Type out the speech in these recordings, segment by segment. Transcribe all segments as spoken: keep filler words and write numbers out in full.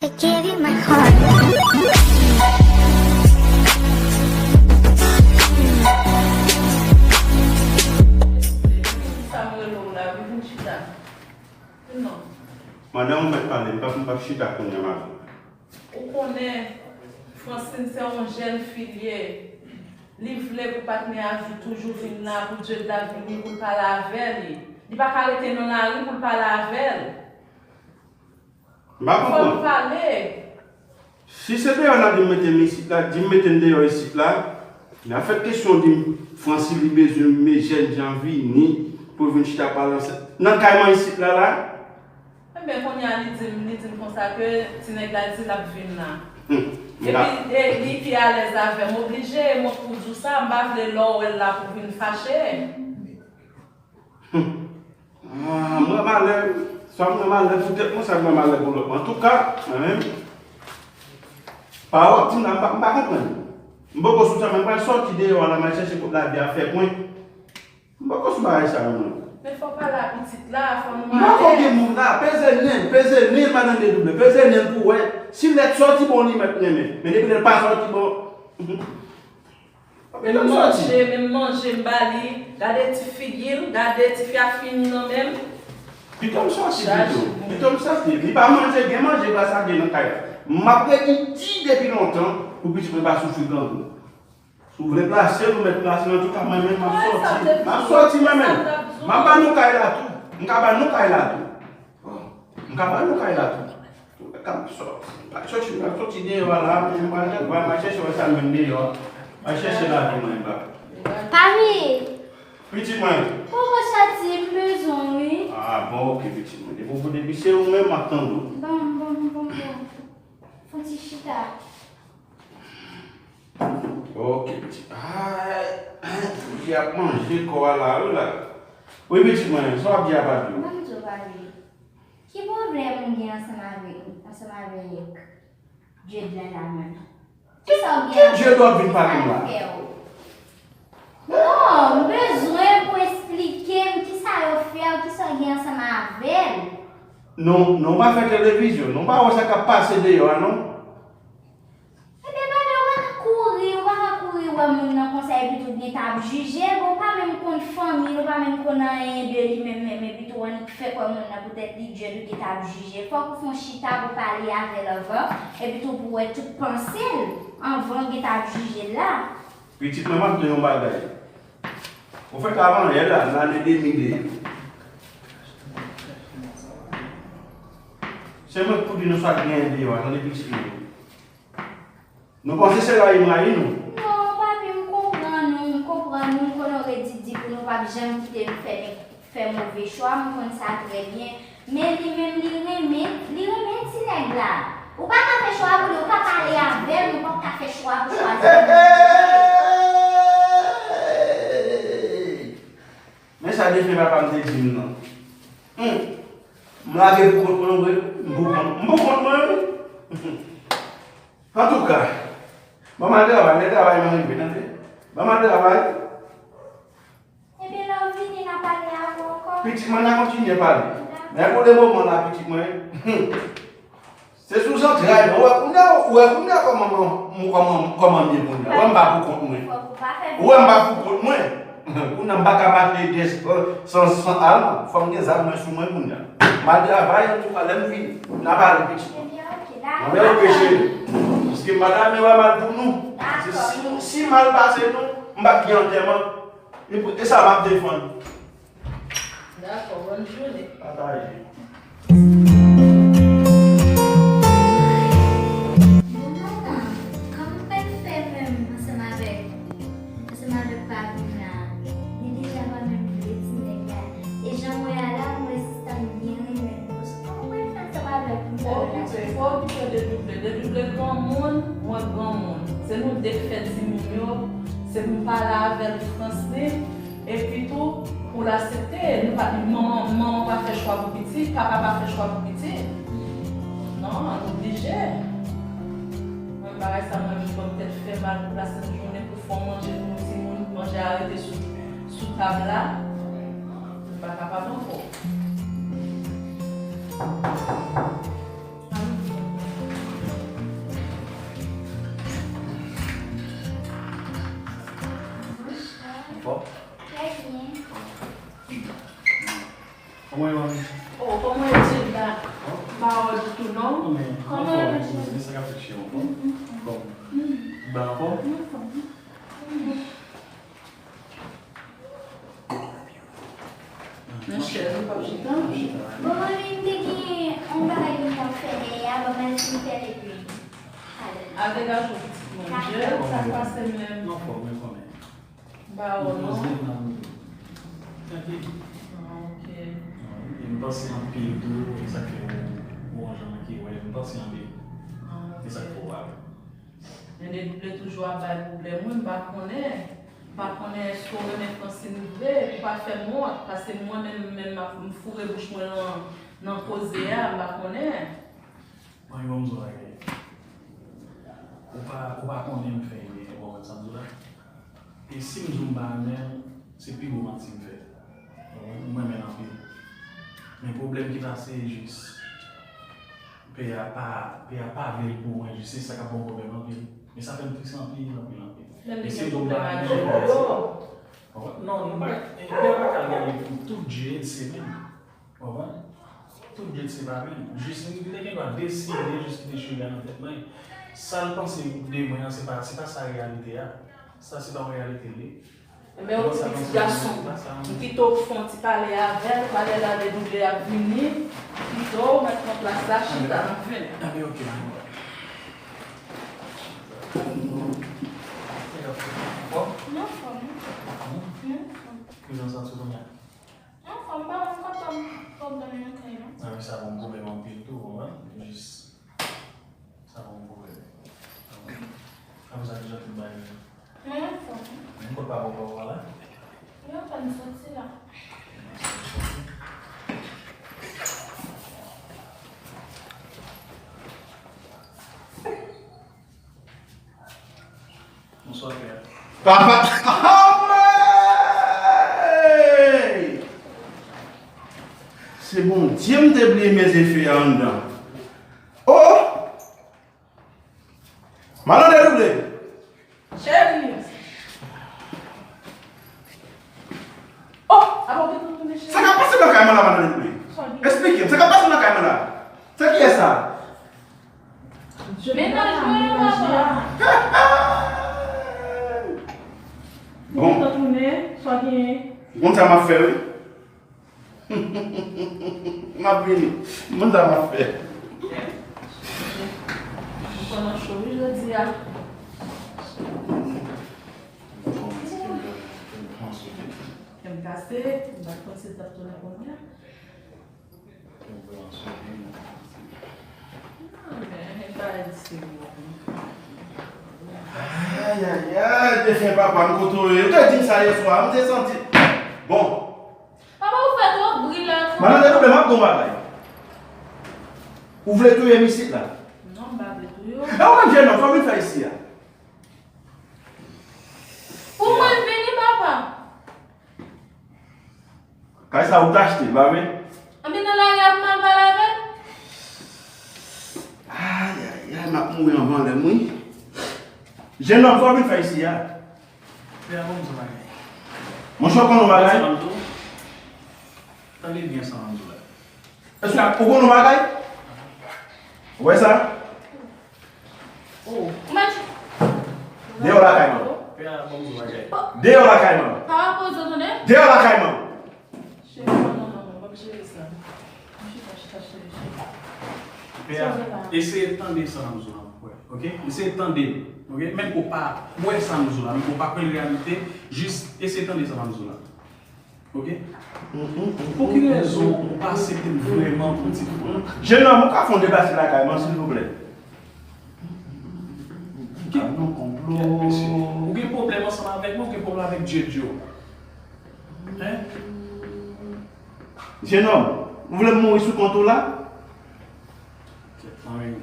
I give you my heart. Sa m rele w la, vin chita. Non. Madanm ou mèt pale, m p ap m p ap chita kounye a madanm. Ou konnen Francine se yon jèn fi l ye. Li vle pou patnè a toujou vin la, pou Dieudla vini pou l pale avè li. Li pa ka rete nan lari pou l pale avè l. M pa Fò l konprann. Pale. Si se deyò n ap di m mete m isit la, di m mete m deyò isit la, n ap fè kesyon di m Francine li bezwen men jèn jan vini pou l vin chita pale ansanm nan kay mwen isit la la. Ebyen kounye a li di m, li di m konsa ke ti nèg la di l ap vin la. Hmm. M ka- Epi e, li pi alèz avè m, oblije mwen pou di w sa, m pa vle lè w wè l la pou vin fache. Ah, mwen malè, sa mwen malè pou tèt mwen, sa mwen malè pou lòt mwen. Antouka, mwen menm, pawòl ti m la, m pa m pa konprann. M poko sou sa, men m pral sòti deyò a la, m al chèche kot lavi a fèk mwen. M poko sou bagay sa yo non. Men fò w pale a pitit la, fò nou M poko malè. Gen moun la, peze nen l, peze nen l madan de double, peze nen l pou wè. Si lèt sòti bon li mèt renmen, men depi lèt pa sòti bon. Men manje, men manje m ba li, gade ti figi l, gade ti fya fini nan men m. Pito m sòti pito, pito m sòti. Li pa manje, gen manje gras a Dye nan kay la. M ap redi di depi lontan pou pitit mwen pa soufri grangou. Si w vle plase l, ou mèt plase l, antouka mwen menm m ap sòti. M ap sòti mwen menm. M ap ba nou kay la tou. M ka ba nou kay la tou. M ka ba nou kay la tou. Tou lè ka m sòti. M pa chèche, m ap sòti deyò a la, men m pral nan kay, m al chèche wè sa m jwenn deyò a. M al chèche lavi mwen ba. Papi, Pitit mwen. Popo sòti, m bezwen w wi. Ah bon, ok pitit mwen. Depi w depi se ou menm m ap tann ou. Bon, bon, bon, bon. Fon ti chita. Ok pitit. Ah, fi ap manje kò a la wi la. Wi pitit mwen, sa w ap di a papi? Ban m di w papi. Ki pwoblèm ou gen ansanm avèk ansanm avèk Dieudla la menm? Kisa w gen Ki Dieudla w ap vin pale m la? Non, m bezwen pou esplike m kisa yo fè w, kisa w gen ansanm avè l. Non, non, w pa fè televizyon, non, w pa wè sa k ap pase deyò a non. Ebyen papi, ou pa ka kouri, ou pa ka kouri wè moun nan konsa epi tou w gentan ap jije l, bon, ou pa menm konn fanmi l, ou pa menm konn anyen de li menm menm epi tou w annik fè kwè moun nan poutèt li Dieudla ou gentan ap jije l. Fòk ou fè yon chita pou pale avè l anvan, epi tou pou w wè tout panse l anvan w gentan ap jije l la. Pitit mwen, m ap di w yon bagay. Ou fèk avan yè la, nan ane de mil de. Se mwen k pou di nou sa k genyen deyò a, tande pitit mwen. Nou panse se rayi m rayi nou? Non, papi, m konprann ou, m konprann ou, m konnen w redi di pou nou p ap janm kite nou fè nèg fè move chwa, m konn sa trè byen. Men li menm, li renmen, li renmen ti nèg la. Ou pa ka fè chwa pou li, ou pa pale avè l, ou p ap ka fè chwa pou chwazi. Men sa defen papa m te di m nan. Hum. M lage pou kont mwen vre, m pou kont, m pou kont mwen wi. Antouka, ban m al travay, lè travay mwen rive, tande. Ban m al travay. Ebyen lè w vini n a pale avè w ankò. Pitit mwen, n a kontinye pale. Men pou le moman la, pitit mwen, se sou zantray mwen. Ou wè kounye a, ou wè kounye a kòman mwen, kòman, kòman m ye kounye a. Ou wè m pa pou kont mwen. Ou wè m pa pou kont mwen. Kounye a m pa ka mache de san, san, san al. Fò m gen zam mwen sou mwen kounye a. M al travay, antouka, lè m vini, n a pale pitit mwen. Anben, ok cheri. Paske m pa ta renmen wè mal pou nou. Si, si, si mal pase nou, m p ap gen antèman. E pou, e sa m ap defann. Dakò, bòn jounen. Pataje. Bon manman, kòman w pral fè menm ansanm avèk ansanm avèk papi m la? Li deja pa menm vle ti nèg la. E jan m wè a la, m wè sista m byen renmen l. Kòman w pral fè ansanm avèk pou m Fò w kite, fò w kite de double. De double granmoun, mwen granmoun. Se nou de k fè timoun yo, se pou m pale avè l Fransnin, epi tou, pou l aksepte. Nou pa, manman, manman pa fè chwa pou pitit, papa pa fè chwa pou pitit. Non, nou oblije. Mwen, bagay sa, mwen, menm, ban m tèt fè mal pou plase yon jounen pou fè w manje pou yon timoun, manje a rete sou, sou tab la. Nou pa kapab ankò. Alo. Trè byen. Kòman w ye, manmi? Oh, kòman w ye, Jilda? M pa wè w ditou, non. Kòman w ye, Jilda? Men sa k ap fèt, cheri, anfòm? Kòman? Ba anfòm? Anfòm. Nan chèz ou p ap chita? Bon, manmi, m te gen yon bagay pou m t ap fè dèyè a, ban m al fin fè l epi m ale. Al degaje w, pitit mwen. Dakò. Jèl, sa k pase menm? Anfòm, mwen konnen. M pa wè w, non. Poze nan m. Trankil. Ah, ok. E m panse anpil tou, e sa k fè ou, ou yon jan ki wè, m panse anpil. Ah, ok. E sa k fè ou pa wè. Men Dedouble toujou ap bay pwoblèm, wi, m pa konnen. M pa konnen èske w renmen Francine vre, pou pa fè m wont, paske mwen menm, menm m ap, m foure bouch mwen nan, nan koze a, m pa konnen. Mwen, ban m di w bagay. Ou pa, ou pa konnen m fè ide, ou konprann sa m di w la? E si m di w m pa renmen l, se pi gwo manti m fè. Ou konprann? M renmen l anpil. Men pwoblèm ki pase, jis, pè a pa, pè a pa vle l pou mwen, jis se sa k ap ba m pwoblèm anpil. E sa fè m tris anpil, anpil, anpil. Men li gen pwoblèm ak Djeko. Non, nou pa, pè a pa ka gade pou tout Djeko se menm. Ou konprann? Tout Djeko se pa menm. Jis li te gen dwa deside jis kite cheri a nan tèt mwen. Sa l panse de mwen an, se pa, se pa sa reyalite a. Sa se pa yon reyalite li ye. Men yon ti pitit gason, m kite w fè yon ti pale avè l, talè la lè Dedouble ap vini, pito w mèt pran plas la, chita, n ap vini. Anben, ok, anben. Anfòm? Anfòm. Anfòm. Kòman w santi w kounye a? Anfòm, m pa konn kòman m pwoblèm nan kay, non. Anben, sa ba m pwoblèm anpil tou, ou konprann? Jis Sa pa yon pwoblèm. Apre sa, kijan tout bagay yo? Mwen anfòm. Men kot papa w, papa w la? Yo pa n soti la. Bonswa, pè. Papa! Anmwey! Se Bondye m te bliye mete fè a anndan. Oh! Madan Dedouble! Cheri! Oh! Apa w gentan tounen, cheri? Sa k ap pase nan kay mwen la, Madan Dedouble? Sa w di? Eksplike m, sa k ap pase nan kay mwen la? Se kiyès sa? Mennaj mwen an, papa. Bon. Ou gentan tounen, sa w genyen? Ou konn sa m ap fè, wi. M ap vini. M konn sa m ap fè. M konn an cho wi jodi a. Kè m kase, m pa t konn si l t ap tounen kounye a. Non, men, men bagay li serye. Ay, ay, ay, defen papa m kote w ye? Ou te di m sa yè swa, m te santi. Bon. Papa, ou fè twòp bri la, twòp. Madan Dedouble, m ap di w yon bagay. Ou vle touye m isit la? Non, m pa vle touye w. E ou menm, jennonm, sa w vin fè isi a? Pou mwen vini, papa. Kay sa ou t achte, pa vre? Anben, nan lari a pou m al pale avè l? Ay, ay, ay, m ap mouri anvan lè m, wi. Jennonm, sa w vin fè isi a? Pè a, ban m di w bagay. Monchè, w konn yon bagay? Tande byen sa m ap di w la. Èske ou konn yon bagay? Ou wè sa? Oh. Ou mèt. Deyò lakay mwen. Pè a, ban m di w bagay. Deyò lakay mwen. Papa, poze w tande. Deyò lakay mwen. Cheri, non, non, non, non, ban m jere sa. Chita, chita, cheri, chita. Pè a, eseye tande sa m ap di w la, frè. Ok? Eseye tande. Ok? Menm ke w pa wè sa m di w la, menm ke w pa kwè l reyalite, jis eseye tande sa m ap di w la. Ok? Pou ki rezon ou pa aksepte m vrèman pou ti frè? Jennonm, ou ka fè yon deplase lakay mwen, silvouplè? Ki... Ou gen pwoblèm ansanm avèk mwen, ou gen pwoblèm avèk Djedjo? Hein? Jennonm, ou vle m mouri sou kont ou la? Kèt, anmwey.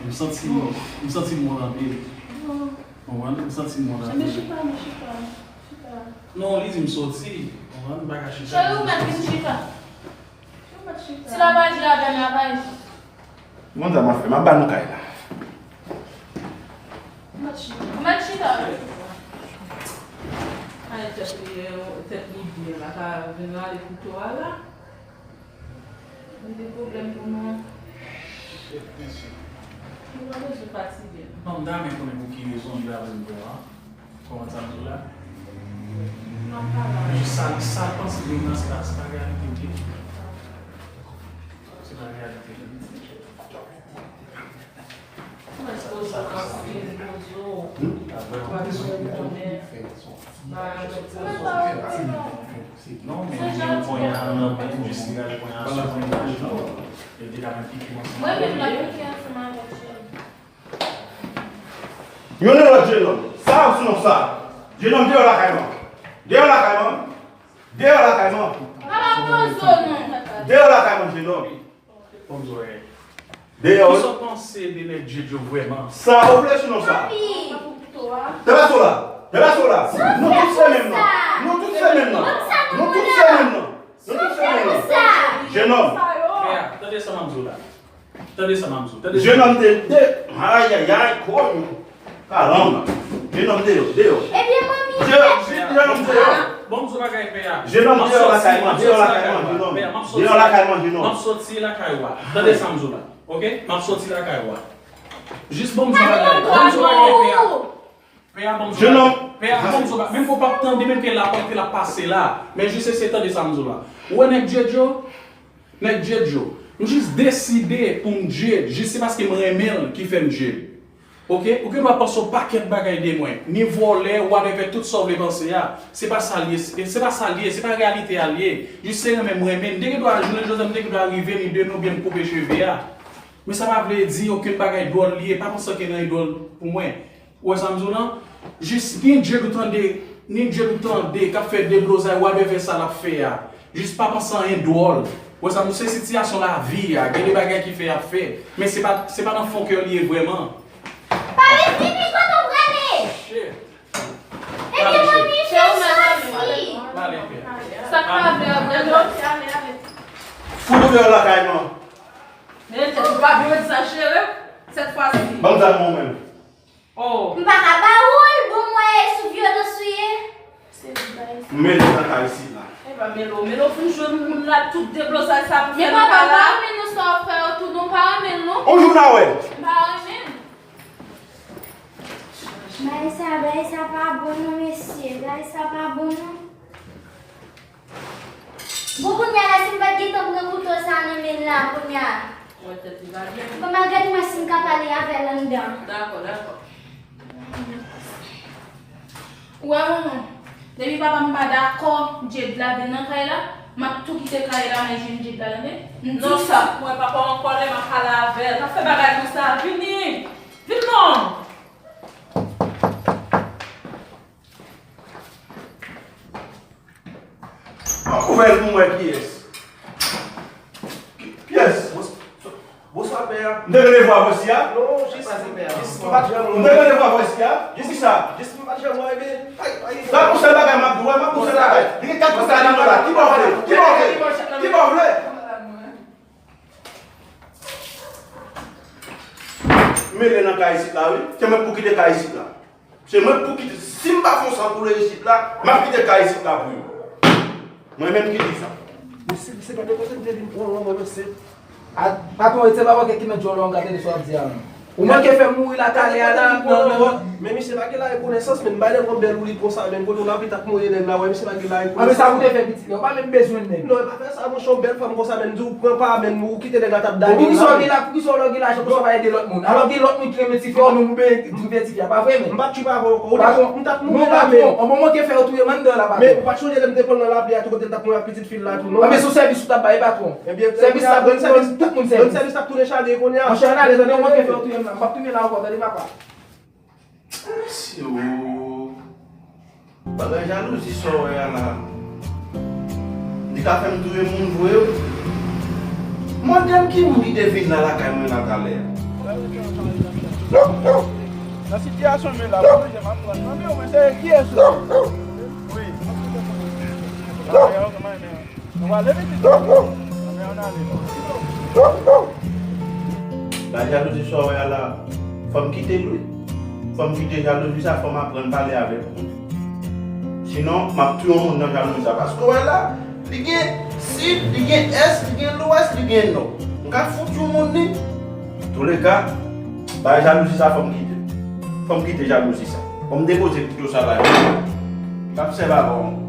M santi, m santi m wont anpil. Konprann? M santi m wont anpil. Men chita, men chita. Chita. Non, li di m soti. Konprann? M pa ka chita. Cheri, ou mèt vin chita. Ou mèt chita. Si l ap aji avè m, l ap aji. Bon, sa m ap fè, m ap ba nou kay la. Ou mèt chita, wi. Ay, tèt li, tèt li byen la, ka vin rale kouto a la. Li gen pwoblèm pou nou. Nou pa bezwen fatige. Non, m ta renmen konnen pou ki rezon li pa vle m wè a. Konprann sa m di w la? Jis sa, sa l panse de mwen, se pa, se pa reyalite l ye. Se pa reyalite l ye. Non, men li gen yon ponya nan men, jis li gade ponya sou mwen, li te ka met pike ansanm. Mwen menm, m ap pike ansanm avè w, cheri. Youn e lòt, jenòm. Sa, sou non sa. Jenòm, deyò lakay mwen. Deyò lakay mwen. Deyò lakay mwen. Papa, pran zo non. Deyò lakay mwen, jenòm. Deyò. Kisa w panse de nèg Djedjo vrèman? Sa ou vle sou non sa. Tande sa la. Tande sa la. Nou tout se menm nan. Nou tout se menm nan. Nou tout se menm nan. Nou tout se menm nan. Jenòm. Pè a, tande sa m ap di w la. Tande sa m ap di w. Tande sa. Jenòm te, te, ayayay, konyo. Kalanm. Jenòm deyò, deyò. Ebyen, manmi. Jenòm deyò. Ban m di w bagay, pè a. Jenòm deyò lakay mwen, deyò lakay mwen, jenòm. Pè a, m ap soti. Deyò lakay mwen, jenòm. M ap soti lakay ou a. Tande sa m di w la. Oke? M ap soti lakay ou a. Jis ban m di w bagay. Ban m di w bagay, pè a. Pè a, ban m di w bagay. Pè a, ban m di w bagay. Menm ke w p ap tande, menm ke l ap, ke l ap pase la. Men jis eseye tande sa m di w la. Ou wè nèg Djedjo? Nèg Djedjo. M jis deside pou m Djed. Jis se paske m renmen l ki fè m Djed. Oke? Ou gen dwa panse yon pakèt bagay de mwen. Ni vòlè, whatever, tout sa w vle panse a. Se pa sa l ye, se, se pa sa l ye, se pa reyalite a l ye. Jis se renmen m renmen l. M te gen dwa, jounen jodi a, m te gen dwa rive ni de nou byen m koupe cheve a. Men sa pa vle di okenn bagay dwòl li ye. Pa panse ke nan dwòl pou mwen. Ou wè sa m di w lan? Jis ni Djed ou tande, ni Djed ou tande k ap fè deblozay, whatever sa l ap fè a. Jis pa panse anyen dwòl. Ou wè sa m di w? Se sitiyasyon lavi a. Gen de bagay ki fè y ap fè. Men se pa, se pa nan fon kè li ye vrèman. Paris, vini kote w prale. Shit. Ebyen, manmi, fè w soti. Sa k pa vle a vrèman? Fout ou deyò lakay mwen. Men tèt ou pa byen di sa, cheri. Sèt fwa si. Ban m zam mwen menm. Oh. M pa ka ba ou l, bon, m wè e sou vyolans ou ye. M mele nan kay isit la. E pa mele w, mele w fin jwenn moun la, tout deblozay sa pou fè nan kay la. Men papa, m pa renmen non sa w ap fè yo tou non, m pa renmen l non. On jou n a wè. M pa renmen l. Bagay sa, bagay sa pa bon non, mesye, bagay sa pa bon non. Bon, kounye a la, si m pa t gentan pran kouto sa nan men l la, kounye a. Wè tèt li pa byen. Bon, m al gade wè si m ka pale avè l anndan. Dakò, dakò. Ou wè, manman, depi papa m pa dakò Djed la vin nan kay la, m ap tou kite kay la, men jwenn Djed la, tande? M di w sa. Non, mwen papa w an kòlè, m ap pale avè l. Pa fè bagay konsa, vini! Vin non! Ouvè l pou m wè kiyès. Kiyès? Bonswa, pè a. M te tande vwa vòs ya? Non, jis, jis m pa t janm wè. M te tande vwa vòs ya? Poukisa? Jis m pa t janm wè, ebyen, ay, ay. Sa pou sèl bagay m ap di w, m ap pou sèl bagay. Li gen kat pou sa nan la. Ki bò vle? Ki bò vle? Ki bò vle? Mele nan kay isit la, wi. Se mwen pou kite kay isit la. Se mwen pou kite. Si m pa fè yon san koule isit la, m ap kite kay isit la pou yo. Mwen menm ki di sa. Mesye, se pa de kote m te vin pran w, mwen, mesye. A, patwon, e se pa paske ki mèt jòl ou an gate de sa w ap di a, non. Ou manke fè mouri la talè a la, nan, nan, nan. Men misye pa gen la rekonesans, men m bay nèg yon bèl ou li konsa, men kote w la pita k mouye nèg la, wè, misye pa gen la rekonesans. A, men sa pou te fè pitit la, ou pa menm bezwen nèg. Non, e pa fè sa, monchè, yon bèl fanm konsa, men m di w pran pa, men ou kite nèg la t ap dage. Bon, poukisa w gen la, poukisa w lè w gen lajan konsa w pa ede lòt moun? Alò gen lòt moun ki renmen tifi, ou menm ou bezwen tifi a, pa vre, men? M pa t trip avè w, ou te, ou t ap mouri la, men. Bon, patwon, yon bon manke fè w touye m anndan la, patwon. Men ou pa t chonje lè m te pran l nan lapli a tou kote l t ap mouri ak pitit fi l la tou, non? A, men se yon sèvis ou t ap bay, patwon. Ebyen, sèvis la, bon, sèvis, tout moun sèvis. Bon, sèvis t ap tounen chale kounye a. Monchè, ann ale, tande, yon manke fè w touye m la, m p ap tounen la ankò, tande, papa. Mesye o. Bagay jalouzi sa w wè a la. Li ka fè m touye moun vre wi. Mande m ki moun ki te vin la lakay mwen la talè a. Nan sitiyasyon m ye la, mwen oblije m ap pran nan men w, men se kiyès ou? Wi. Bagay yo, mwen, men. Nou ale pitit. Ann ale, ann ale. Bagay jalouzi sa w wè a la, fò m kite l wi. Fò m kite jalouzi sa, fò m aprann pale avèk moun. Sinon, m ap touye yon moun nan jalouzi sa. Paske w wè la, li gen sid, li gen ès, li gen lwès, li gen nò. M ka fout yon moun ni. Touleka, bay jalouzi sa, fò m kite. Fò m kite jalouzi sa. Fò m depoze pito sa la. L ap sèvi avè w.